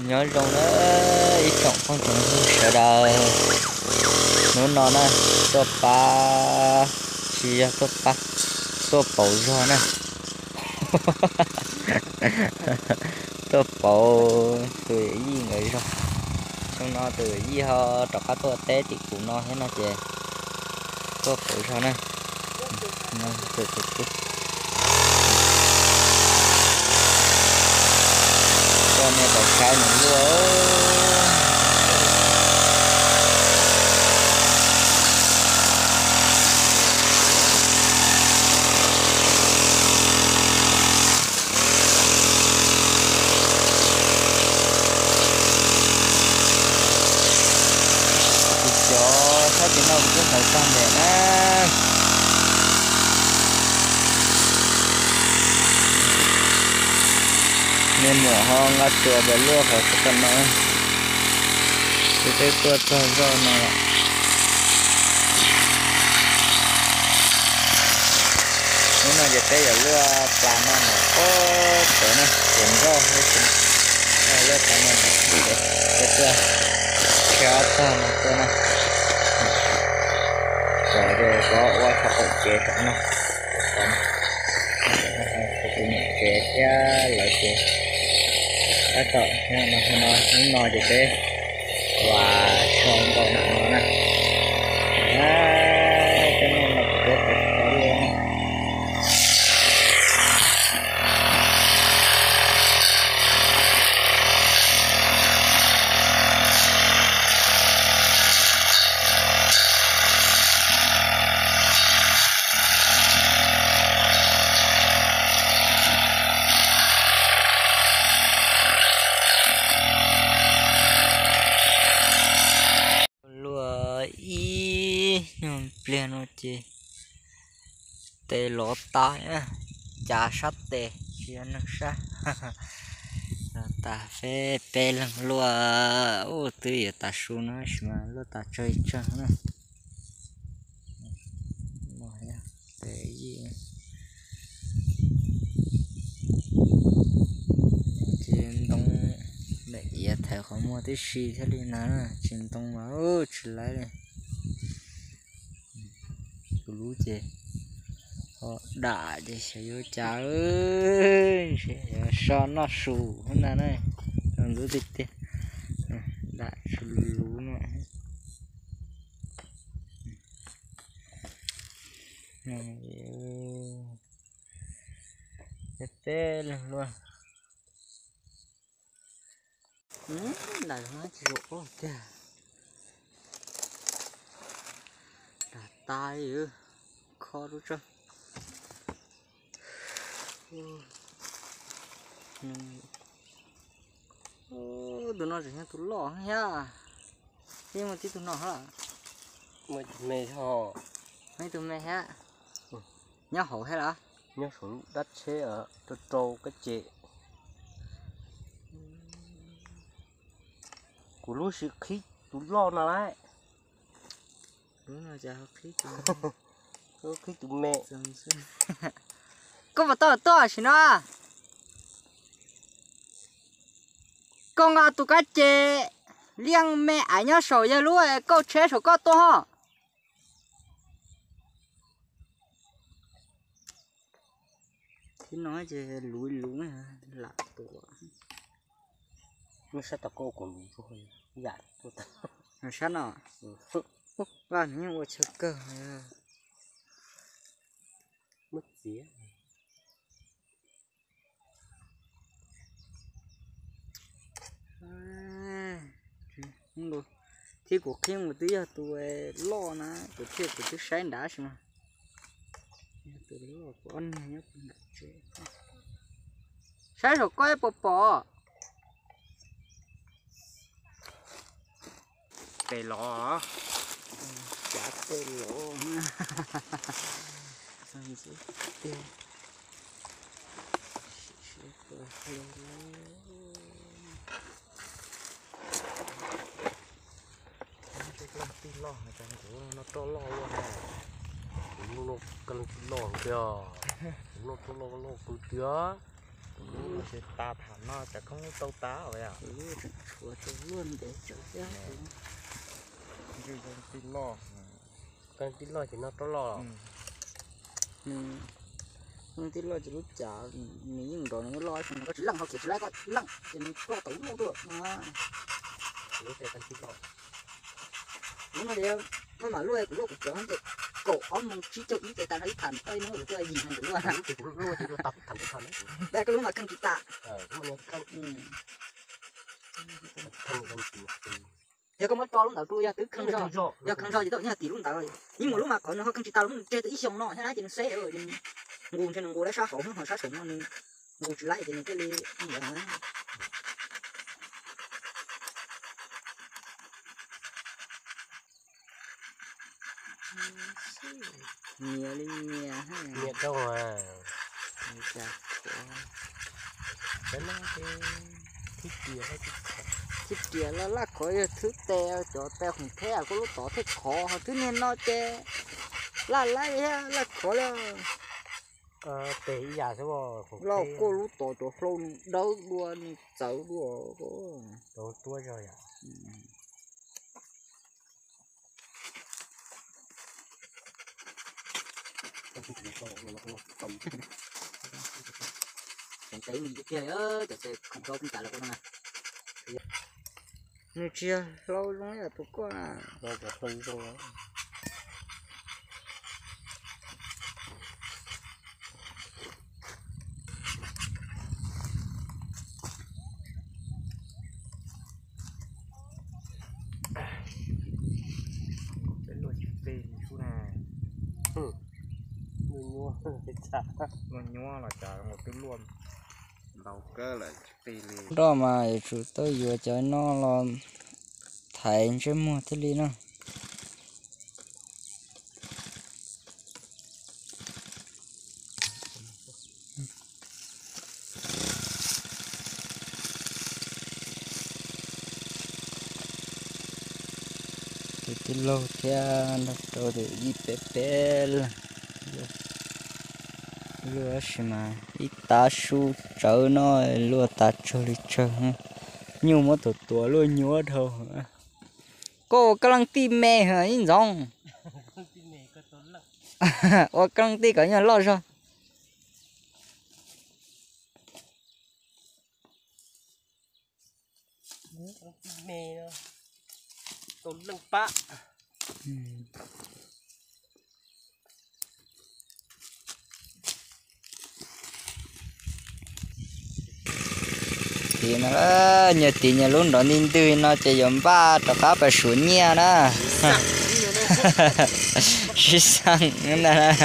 Nyob zoo na ib tsoom phooj tsoom ywg sawv daws, hnub no na tuaj pab, tsis yog tuaj pab, tuaj pauv zog na. Tuaj pauv tus yawm yij nkawd zog. Xyoo no tus yawm yij ho rov qab tuaj teb tim kuv no thiab no ces tuaj pauv zog na. Koj nej tau saib nws luaj. Kuv cov sab tim no kuv twb pauv tag ntev na. Nej muam ho nqa tsuas pes luaj qhov txog no, kuv twb tuaj txog zoj no lawm. Hnub no ces peb yuav luaj plas no mus ob pawg na, ces nroj thiab tsis luaj plas no mus, peb tuaj tsheb ob tog no tuaj na. Kom ua txog qaum kev tom no, tus niam tsev thiab lawv ces tab tom no, hnub no ces peb ua tsheb nkaus no na. Tej no no peb tau tau li na. Luaj ib nyuag pliag no ces tes lov tas, cav sab tes tsis yog neeg sab. Lov tas peb peb leeg luaj, ub twb yuav tas su no tab sis mas luaj tas tsawg tsawg na. Ces ntoo, daim iav thaiv qhov muag tib si thiaj li na, tsis ntoo mas tsis laib li. Tus lub ces ho dam ces xyov yuav cas, ntshe yuav so noj su na na. Tus lub tiag tiag, dam su luv no. Peb leeg luaj. Ntam no tsis zoo tiag. Ntam tas li, kho rau tsawg. Tus no tseem yog tus loj thiab. Yeej muaj tib tug no hab. Muaj tus me thiab. Muaj ib tug me thiab. Nyob hauv thiab los? Nyob saum lub dab tsheb rau rau kab ces. Kuv lub sis qhib tus loj no lawm. Lub no cas ho qhib tus, qhib tus me. Koj puas tau tuaj sim no? Koj nqa tus kab ces liaj me aiv nyob saum yawg lub kauj tsheb saum koj tuaj ho. Thib no ces luv luv lam tuaj. Muab sab tom koj ua kom luv, yam tuaj tag. Sab no, vaj nws yeej ua chaw kawg. Muab txiav. Thiab kuv qhib mus twb yog tus loj na, kuv thiaj kuv twb saib nrad si mas. Tus loj kuv ob niag nyob nram tsev. Saib saum koj puas pom. Tes lov, cav tes lov. Tej leej tij loj no cas kuv no roj loj ua na. Kuv no ka leej tij loj tiag, kuv no roj loj loj kawg tiag. Ces tas tham no tsam koob tau tas os yom. Tshuav tau luaj ntev tsawv thiab. Ntswj zoo tij loj. Koob tij loj ces noj rau loj. Koob tij loj ces lub cas nws yeej nrov nws loj, koj tsis leej ho kiv tsis laib koj leej ces nws ploj tau lub tuaj no. Lub no ces maj mam luaj kuv luaj kuv cov ces kaum ob moos tsib caug ib ces tas no ib tham tau ib hnub kuv tuaj yim no kuv luaj. Koj lub mas kheej tsis tas. Yog koj muab tso lub ntawd rau yog twb kheej zog, yog kheej zog ces tau nyob tim lub ntawd. Ib mus lub mas qhov nws ho kheej tsis tas los muab nws tseg tau ib xyoos no thiab na ces nws xeb, nqus ntshe nws nqus lawm sab hauv hnub ho sab saum no nws nqus tsis laib ces nws thiaj li ntawd. Nyias li nyias, nyias rau. Thib riam laj laj khov yog thwb tes, cov tes khoom theb koj lub tod thiaj khov, ho thwb niag no ces laj laib thiab laj khov li. Tes ib yam xwb. Loj koj lub tod cov hlau nws dawb dua nws txawv dua. Nws tsis yog hlau zoo yam tus koj na. Luaj tsis plig li sub na. Luaj nyuaj los cas twb luaj ntau kawg lawm tsis plig li. Roj mas yuav tsum tau yuav cov no los thaiv ntsej muag thiaj li no. Tus tij laug thiab nrog rau tus yij peb peb leeg. Luaj tab sis mas ib tav su tsawv no luaj tas tsawg li tsawg. Nyuj muab tus tuav luaj nyuaj dhau. Koj ua koj leej tij me heev ib ntxoov. Ua koj leej tij kom nyuag loj zog. Tiv no, nyias tiv nyias lub nrov ntij ntwg no ces yuav npaj rov qab pais suav nyiaj na. Sib xeem ntag.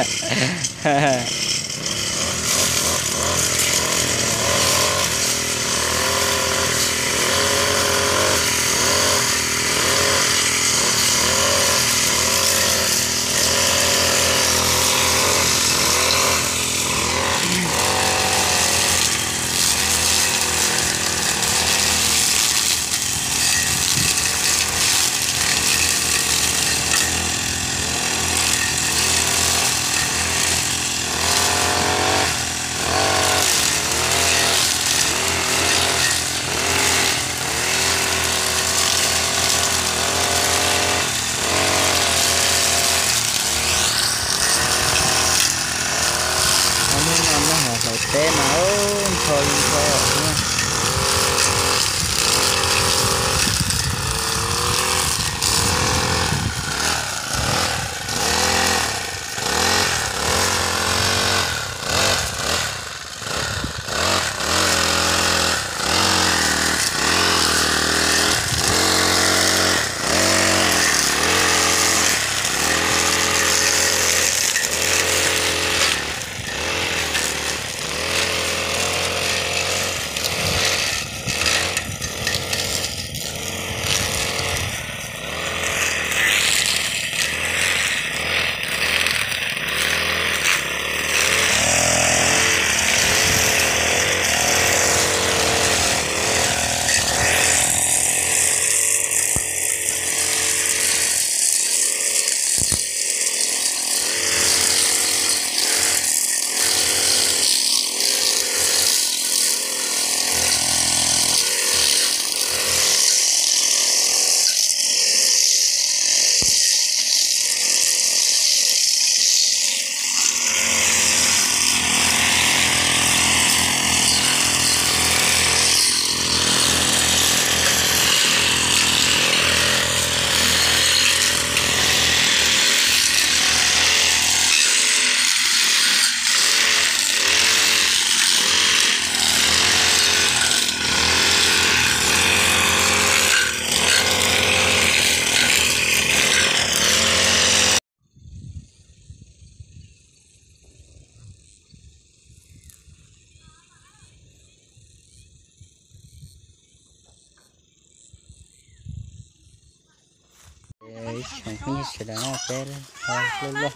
Tsoom phooj ywg sawv daws, peb ho luaj luaj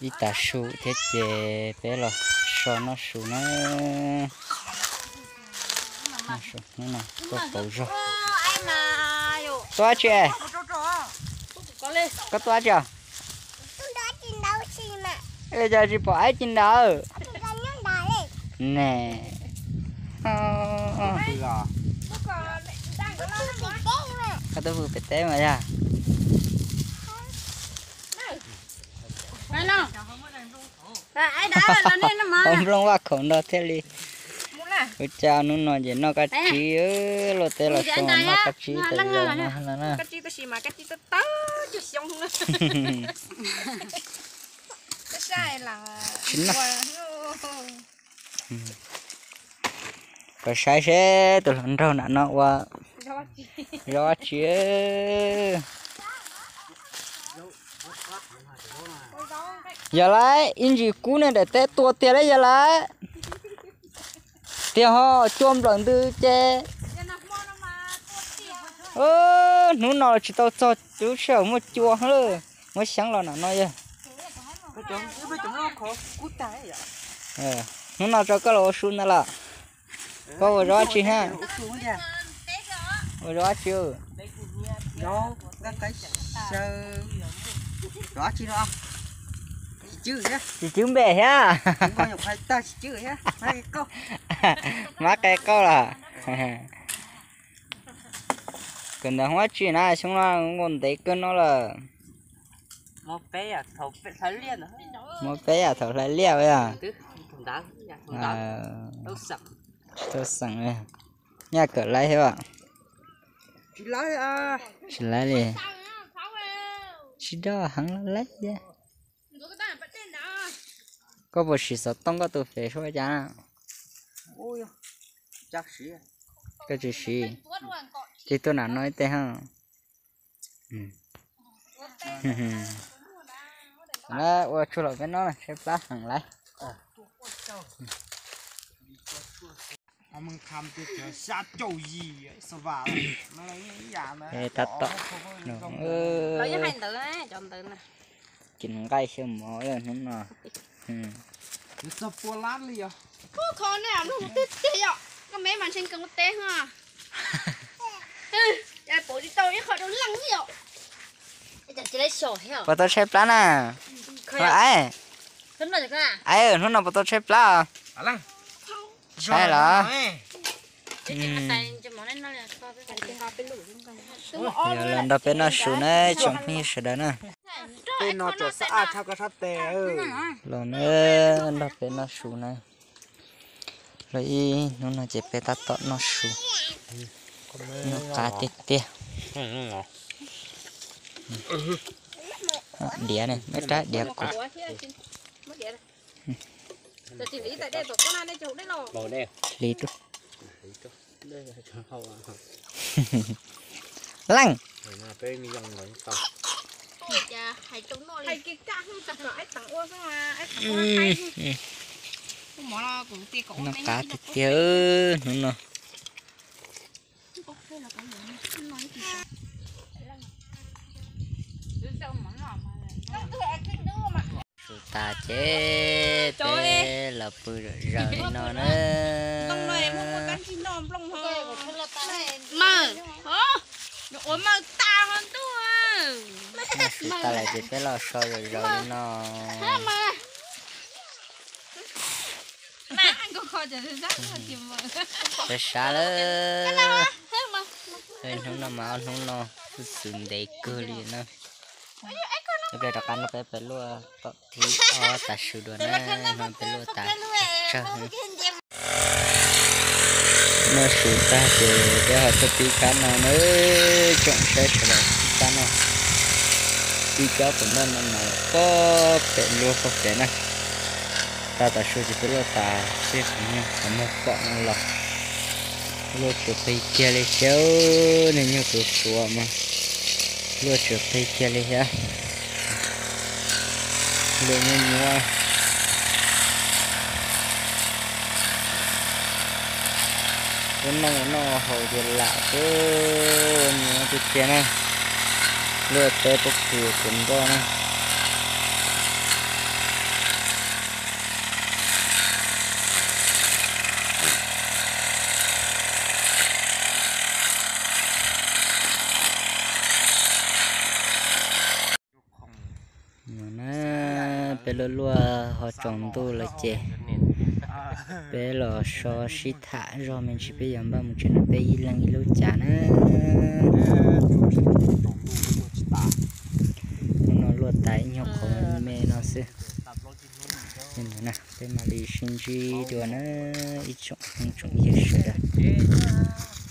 ib tag su thiab ces peb los so noj su na. Noj su hnub no tuaj pauv zog. Tuaj dab tsi? Koj tuaj dab tsi os? Ua cas tsis pom aib ci ntawd ne? Koj tuaj pw pem teb mas yog. Ua nplooj vaj khaum nrog thiaj li. Ua cas hnub no ces noj kab tsib, luaj teb los so noj kab tsib tas zog no na. Tsis noj. Koj saib seb tus hluas nraug nram no ua zov dab tsi. Yog lawm, ib ntsis kub nej daim teb tua tiag lawm yog lawm. Tiag ho, cua nplawm ntws ces. Hnub no tsis tau txog lub sij hawm muaj cua lawm, muab xyeeb los nram no yog. Hnub no tso koj los ua su ntawd los. Koj ua zov dab tsi ha? Ua zov dab tsi? Tsis cwb npe thiab. Mab qe qauj los. Kawm ntawv hoob dab tsi na, xyoo no nqus ntev kawg no lawm. Muaj peb yam thaum hlais liaj yog. Tau xeem, nyaj kawm laib thiab. Tsis laib li. Tsis dog heev los laib. Koj puas siv xov tooj koj tus fem suab cas na? Koj tsis siv, tig tuaj nram no ib teg ha. Ua tsuag los peb noj, tshaib plab heev lawm. Tab tom ces nqaij xyaw mov hnub no. Puas tau tshaib plab na? Aib, hnub no puas tau tshaib plab os? Tshaib los. Yog los nrog peb noj su na tsoom phooj ywg sawv daws na. Los na, nrog peb noj su na. Los ib hnub no ces peb tab tom noj su, noj qab tiag tiag. Diav ne, muab rab diav kuv. Hliv rau. Leej. Noj qab tiag tiag hnub no. Su tas ces peb los pw zom zaws li no na. Mawm, ua mawm tas ho ntuj. Su tas lawm ces peb los so zom zaws li no. Sab sab lawm. Hnub no mas ob hnub no xwb xwm ntev kawg li na. Ib pliag rov qab nrog peb pem luaj tom thib ob tas su dua na, hnub no pem luaj tas tsawg. Noj su tag ces peb ho tuaj pib kab no na, tsoom saib sawv daws, pib kab no. Pib kab tom ntej no mas pob pem luaj pob pem na. Tag tas su ces peb luaj tas seb qhov nyuag qhov muag pom no los. Luaj tsis plig kiag li thiab, niag nyuag tuav tuav mas luaj tsis plig kiag li thiab. Luaj nyuaj nyuaj. Ua noj ua noj haus ces lam xwb, nyuaj tiag tiag na. Luaj teb pob kws tus nroj na. No na, peb luaj luaj ho tsaus ntuj lawm ces peb los so sib tham zog me ntsis peb yuav npaj mus tsev no peb ib leeg ib lub cav na. Hnub no luaj tas ib nyuag qhov me no xwb. Peb mam li sib ntsib dua na ib tsoom phooj tsoom ywg sawv daws.